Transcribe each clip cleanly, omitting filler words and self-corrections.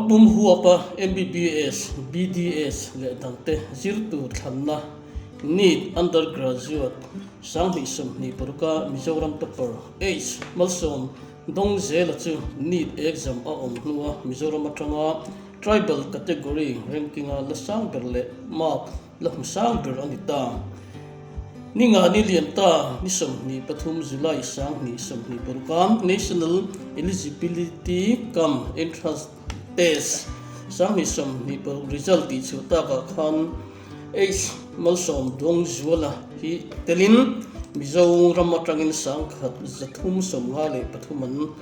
Ram pum huapa MBBS, BDS leh dangte zir tur thlanna NEET Undergraduate 2026 a Mizoram topper H Malsawm Dawngzela chu NEET exam a awm hnua Mizoram atanga Tribal category ranking-a la sang ber leh mark la hmu sang ber a ni ta. Ni nga ni lian ta, ni 23 July 2026 a National Eligibility cum Entrance Test 2026 result tih chhuah takah khan H Malsawm Dawngzuala hi telin Mizoram atangin 1353 an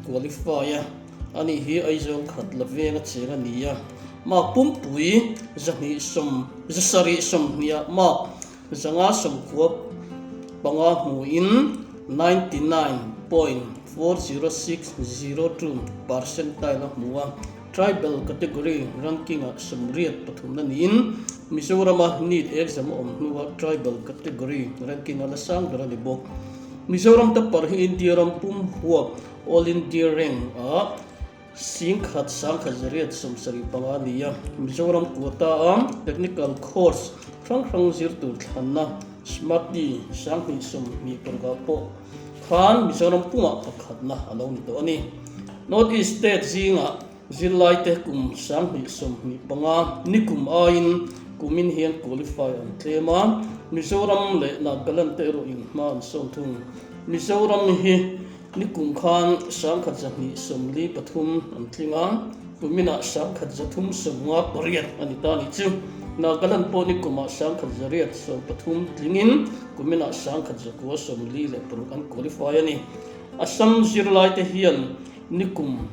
qualify a. Ani hi Aizawl khat la veng a cheng a ni a, mark pumpui 200 sawm 700 sawmhnih ah mark 595 hmuin 99.40602 percentile a hmu a, tribal category ranking ah 83 na niin Mizorama NEET exam a awm hnua tribal category ranking a la sang ber a ni bawk. Mizoram topper hi India ram pum huap All India Rank ah 1175 a ni a, Mizoram quota a Technical Course hrang hrang zir tur thlanna Smarty 2026 ah pawh khan Mizoram pumah pakhatna a lo ni tawh a ni. North East State zingah zirlaite kum 2025 nikum aiin kumin hian qualify an tlem a, Mizoram leh Nagaland te erawh in hma an sawn thung. Mizoram hi Nikum khan 1243 an tling a, kuminah 1358 a ni ta a nih chu. Nagaland pawh nikumah 1130 tlingin kuminah 1946 an qualify a ni. Assam zirlaite hian nikum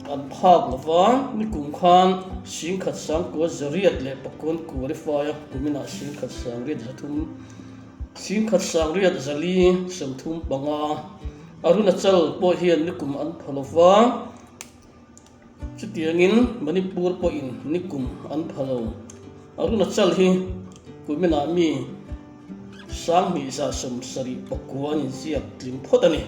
an phak lo va, nikum khan 19,909 an qualify a, kuminah 19,300. 19,435 Arunachal pawh hian nikum an pha lo va, chutiangin Manipur pawhin nikum an pha lo. Arunachal hi kuminah mi 2179 an inziak tling phawt a ni.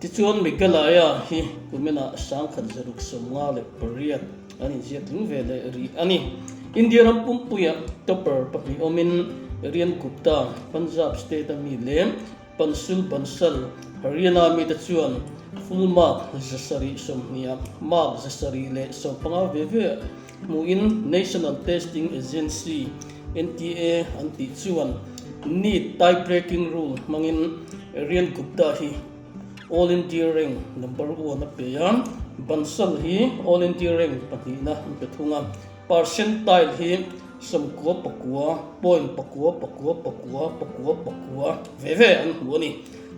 Tichuan Meghalaya hi kuminah 1658 an inziak tling ve leh rih a ni. India ram pumpuia topper pahnih awmin Aryan Gupta, Punjab state-a mi leh Panshul Bansal, Haryana mite chuan full mark 720 ah mark 715 ve ve hmuhin National Testing Agency, NTA, an tih chuan NEET tie breaking rule hmangin Aryan Gupta hi All India rank number one a pe a, Bansal hi All India rank pahnihna an pe thung a, percentile hi 99 point pakua pakua pakua pakua pakua ve ve an hmu a ni.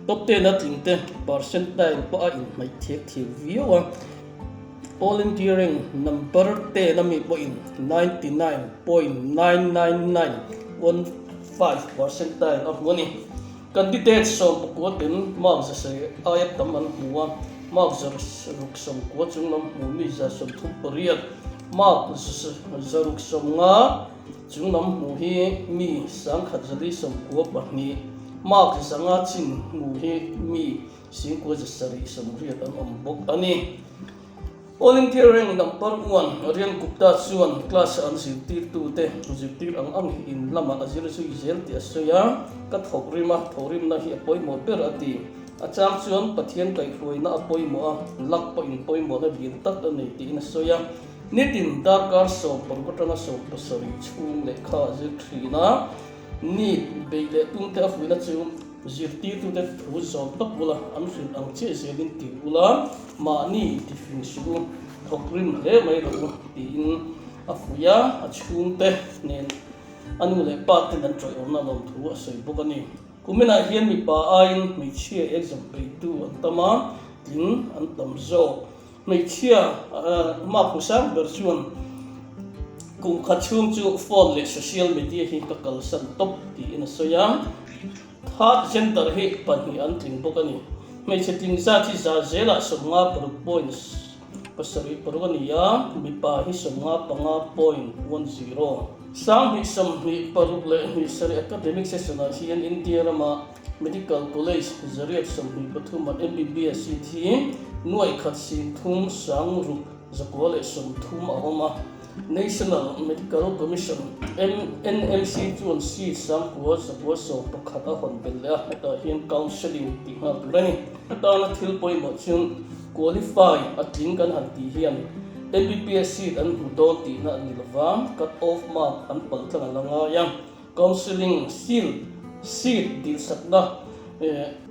Top ten a tling te percentile pawh a inhnaih thiak thiak viau a, All India rank number ten a mi pawhin 99.99915 percentile a hmu a ni. Candidate 19 ten mark 700 aia tam an hmu a, mark 690 chung lam hmu mi 138, mark 650 chung lam hmu hi mi 1192, mark 500 chin hmu hi mi 9780 an awm bawk a ni. All India rank number one Aryan Gupta chuan class an zirtirtute zirtir ang ang hi in lamah a zir zui zel tih a sawi a, Ka thawk rim a, thawhrimna hi a pawimawh ber a ti. A chang chuan Pathian kaihhruaina a pawimawh a, luck pawhin pawimawhna lian tak a nei tiin a sawi a. Nitin darkar 16 atanga 17 chhung lehkha a zir thin a, NEET beih leh tumte a fuihna chu Zirtirtute thu zawm tak ula, an hrilh ang chiah zelin ti ula, mahni tifing suh u, thawk rim hle mai rawh u, tiin a fuih a, a chhungte nen a nu leh pa ten an tawihawmna lawmthu a sawi bawk a ni. Kuminah hian mipa aiin hmeichhia exam peitu an tam a, tling an tam zawk. Hmeichhia mark hmu sang ber chuan kum khat chhung chu phone leh social media hi ka kalsan tawp tiin a sawi a. Third gender hi pahnih an tling bawk a ni. Hmeichhe tling zat hi za zelah 56 point pasarih paruk a ni a, mipa hi 55 point 10. 2026 leh hnih sarih academic session ah hian India rama Medical College 123 ah MBBS seat hi nuaih khat 36. 130 a awm a. National Medical Commission, NMC, chuan seat 9,911 a hawn belh leh a, hetah hian counselling tih nghal tur a ni. Atana thil pawimawh chu qualify a tling kan han tih hian MBBS seat an hmu dawn tihna a ni lova, cut off mark an palh tlang a la ngai a. Counselling seal seat dilsakna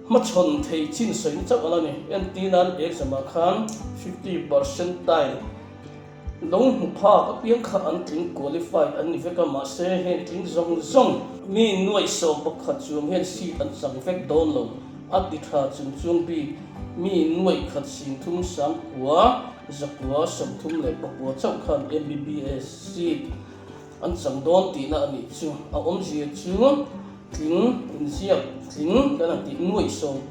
hmachhawn thei chin sawina chauh a la ni. Entir nan exam-ah khan 50 percentile lo hmu phak apiang kha an tling qualified an ni vek a, mahse heng tling zawng zawng mi nuaih 11 chuang hian seat an chang vek dawn lo a ti tha chung chuang bik mi nuaih khat 30 9 939 chauh khan MBBS seat An chang dawn tihna a nih chu. A awmzia chu tling inziak tling kan han tih nuaih 11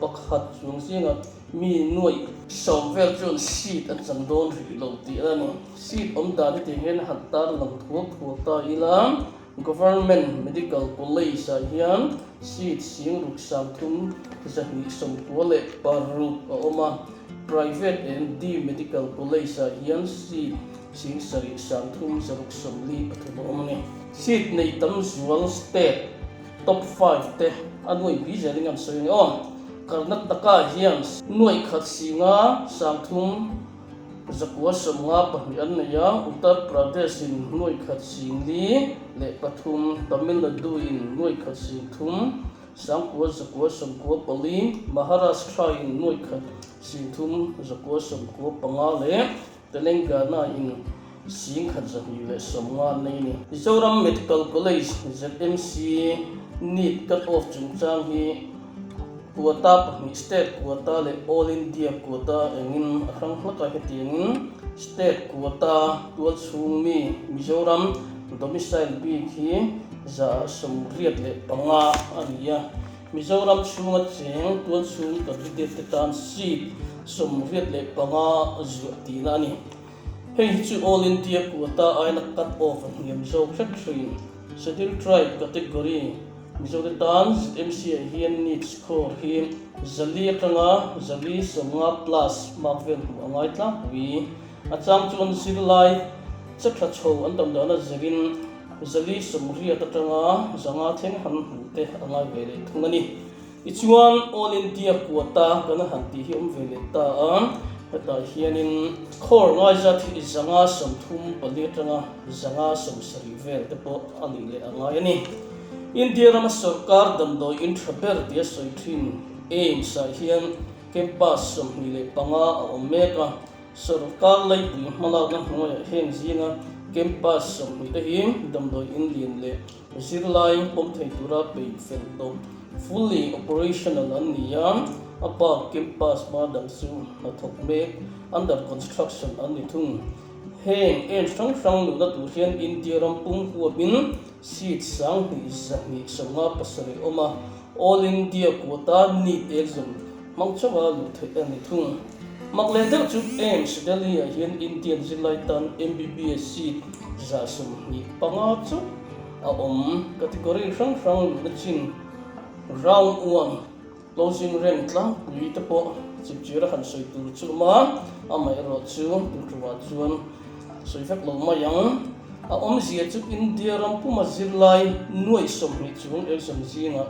chuang zinga mi nuaih 10 vel chuan seat an chang dawn rih lo tih a ni. Seat awm dan hi tiang hian han tar lang thuak thuak ta ila, Government Medical College ah hian seat 6396 a awm a, Private and D Medical College ah hian seat 7 3 6 43 a awm a ni. Seat nei tam zual state top 5 te a nuai pui zel in an sawi a ni aw. Karnataka hian nuai khat 5 3 952 an nei a, Uttar Pradesh in nuai khat 403, Tamil Nadu in nuai khat 3 9 994, Maharashtra in nuai khat 3 995 leh Telangana in 1250 an nei a ni. Mizoram Medical College, ZMC, NEET cut off chungchang hi quota pahnih state quota leh All India quota engin a hrang hlak a, hetiangin state quota tualchhung mi Mizoram domicile bik hi 85% a ni a. Mizoram chhunga cheng tualchhung candidate te tan seat 85 zuah tihna a ni. Hei hi chu All India quota aina cut off a hniam zawk hret thin. Scheduled Tribe category Mizo te tan ZMC ah hian NEET score hi 400 atanga 450 plus mark vel hmuh a ngai tlangpui. A chang chuan zirlai che tha chho an tam dahna zirin 480 atanga 500 thleng han hmuh te a ngai ve leh thung a ni. Tichuan All India quota kan han tih hi awm ve leh ta a, hetah hianin score ngai zat hi 534 atanga 570 vel te pawh a nih leh a ngai a ni. India rama sorkar damdawi in tha ber tia sawi thin AIIMS ah hian campus 25 a awm mek a, Sorkar laipui hmalakna hnuaiah heng zinga campus 20 te hi damdawi in lian leh zirlai pawm thei tura peih fel tawh, fully operational, an ni a, a bak campus hma dang chu hnathawk mek, under construction, an ni thung. Heng en hrang hrang luhna tur hian India ram pum huapin seat 2257 a awm a, All India quota NEET exam hmang chauha luh theih a ni thung. Mak leh deuh chu AIIMS Delhi ah hian Indian zirlai tan MBBS seat 25 chauh a awm. Category hrang hrang luhna chin round one closing rank tlangpui te pawh chipchir a han sawi tur chu awm a, amaherawh chu tun tumah chuan sawi vek lo mai ang. A awmzia chu India ram puma zirlai nuaih 20 chung exam zingah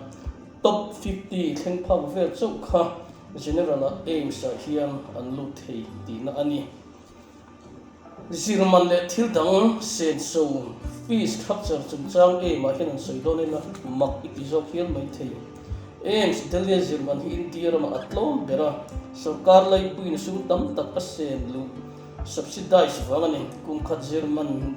top 50 thleng phak vel chauh kha General-ah AIIMS-ah hian an lut thei tihna a ni. Zirman leh thil dang senso, fees structure chungchang AIIMS-ah hian an sawi dawn ila mak i ti zawk hial mai thei. AIIMS Delhi-a zirman hi India ramah a tlawm ber a, sorkar laipuiin sum tam tak a sen luh, subsidize, vang a ni. Kum khat zirman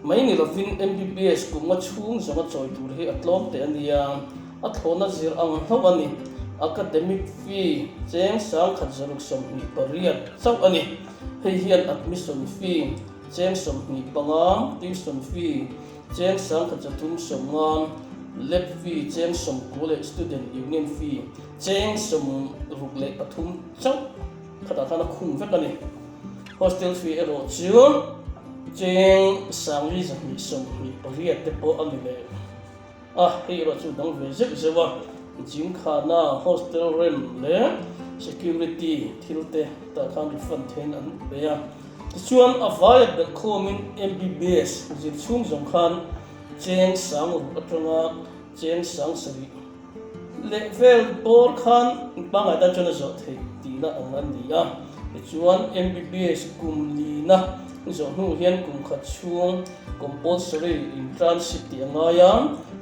mai ni lovin MBBS kum nga chhung zawnga chawi tur hi a tlawm teh a nia, a thlawhna zir ang hlauh a ni. Academic fee cheng 1628 chauh a ni. Hei hian admission fee cheng 25, tuition fee cheng 1350, lab fee cheng 90 leh student union fee cheng 63 chauh khatah khan a khung vek a ni. Hostel fee erawh chu cheng 4228 te pawh a ni leh a, hei erawh chu dang ve zeuh zeuh a, gymkhana, hostel rem leh security thil te tah khan refund thein an pe a. Tichuan, a vaia belh khawmin MBBS zir chhung zawng khan cheng sang ruk atanga cheng sang sarih leh vel bawr khan pangngai tan chuan a zawh theih tihna ang a ni a. Tichuan, MBBS kum lina zawh hnu hian kum khat chhung compulsory internship tih a ngai a,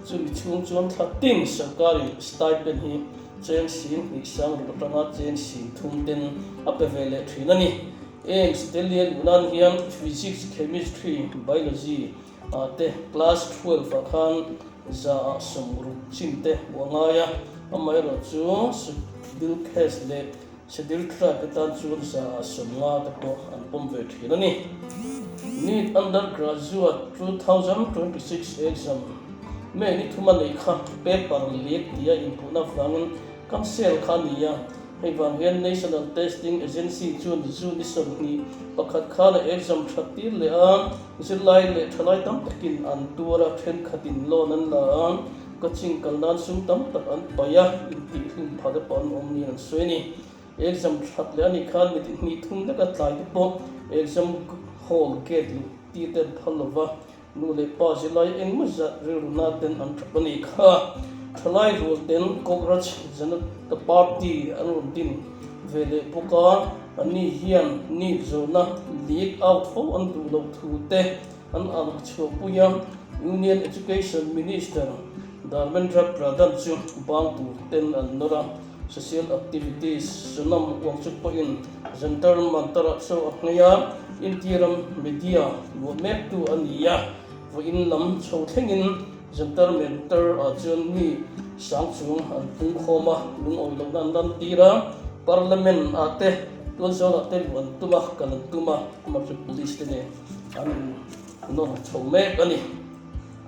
chumi chhung chuan thla tin sarkarin stipend hi cheng 2000 sang ruk atanga cheng 3000 ten a pe ve leh thin a ni. AIMS Delhi a luh nan hian Physics, Chemistry, Biology ah te class 12 ah khan za ah 60 chin te hmuh a ngai a, amaherawh chu Schedule Caste leh Schedule Tribe te tan chuan za ah 50 te pawh an pawm ve thin a ni. NEET Undergraduate 2026 exam May ni thuma neih kha paper leak tia inpuhna avangin cancel kha a ni a. Hei vang hian National Testing Agency chuan June ni 21 khan a exam that tir leh a, zirlai leh thalai tam takin an tuar a, thenkhatin loan an la a, coaching kal nan sum tam tak an paih a, intihhlum phah te pawh an awm niin an sawi a ni. Exam that leh a nih khan mi hnih thum leka tlai te pawh exam hall gate luh tir te an phal lo va, Nu leh pa zirlai engmaw zat rilru na ten an tap a nih kha. Thalai rual ten Cockroach Janata Party an rawn din ve leh bawk a, anni hian NEET zawhna leak out fo an duh loh thu te an ang chhuahpui a, Union Education Minister Dharmendra Pradhan chu bang tur ten an nawr a, Social activities Sonam Wangchuk pawhin Jantar Mantar-ah chaw a nghei a, India ram media luah mektu a ni a, vawiin lam chho thlengin Jantar Mantar-ah chuan mi sang chung an pung khawm a, lungawi lohna an lantir a, Parliament-ah te tualzawlah te luh an tum a, kal an tum a, amah chu Police te nen an innawr chho mek a ni.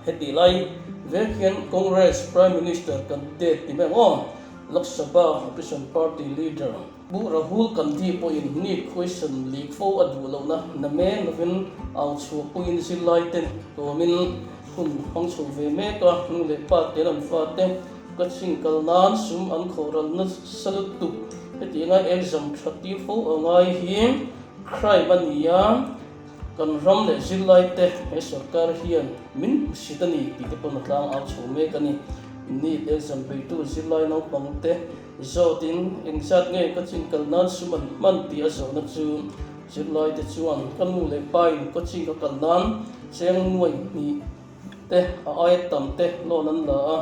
Heti lai vek hian Congress Prime Minister candidate ti mai ang aw, Lok Sabha Opposition Party Leader Pu Rahul Gandhi pawhin NEET question leak fo a duh lohna namen lovin au chhuahpuiin zirlai te tuamin hun hmang chho ve mek a, nu leh pa ten an fate coaching kal nan sum an khawhral nasa lutuk. Hetianga exam tha tir fo a ngai hi crime a ni a. Kan ram leh zirlaite he sorkar hian min hmusit a ni tih te pawn a tlang au chho mek a ni. NEET exam beitu zirlai naupangte zawtin engzat nge coaching kal nan sum an hman tih a zawhna chu zirlaite chuan ka nu leh pain coaching ka kal nan cheng nuai hnih te a aia tam te loan an la a,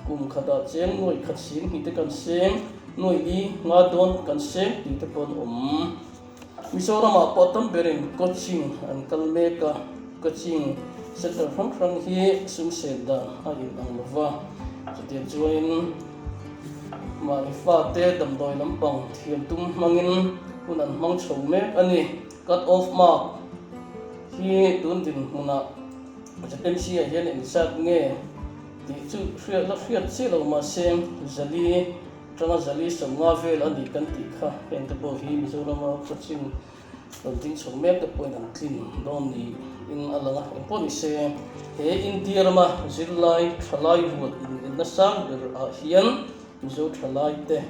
kum khatah cheng nuai khat 2000 te kan seng, nuai li nga dawn kan seng tih te pawn awm. Mizoramah pawh tam berin coaching an kal mek a, coaching centre hrang hrang hi sum sen dan a inang lo va, chutiang chuanin mahni fate damdawi lampang thiam tum hmangin hun an hmang chho mek a ni. Cut off mark hi tun dinhmunah ZMC ah hian engzat nge tih chu hriat la hriat chiah lo mahse zali Tanga zali 50 vel a ni kan tih kha heng te pawh hi Mizorama coaching rawn ding chho mek te pawhin an tlin dawn niin a lang a. Engpawh ni se, he India rama zirlai thalai rual inenna sang ber ah hian Mizo thalai te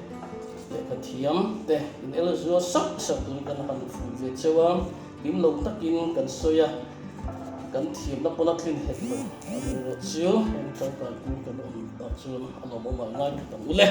lehkha thiam te in el zual sak sak turin kan han fuih ve cheu a, kim lo takin kan sawi a, kan thiamna pawn a tlin hek lo a ni erawh chu heng tangkaipui kan awm tah chuan a lawmawm ah ngai phawt ang u le.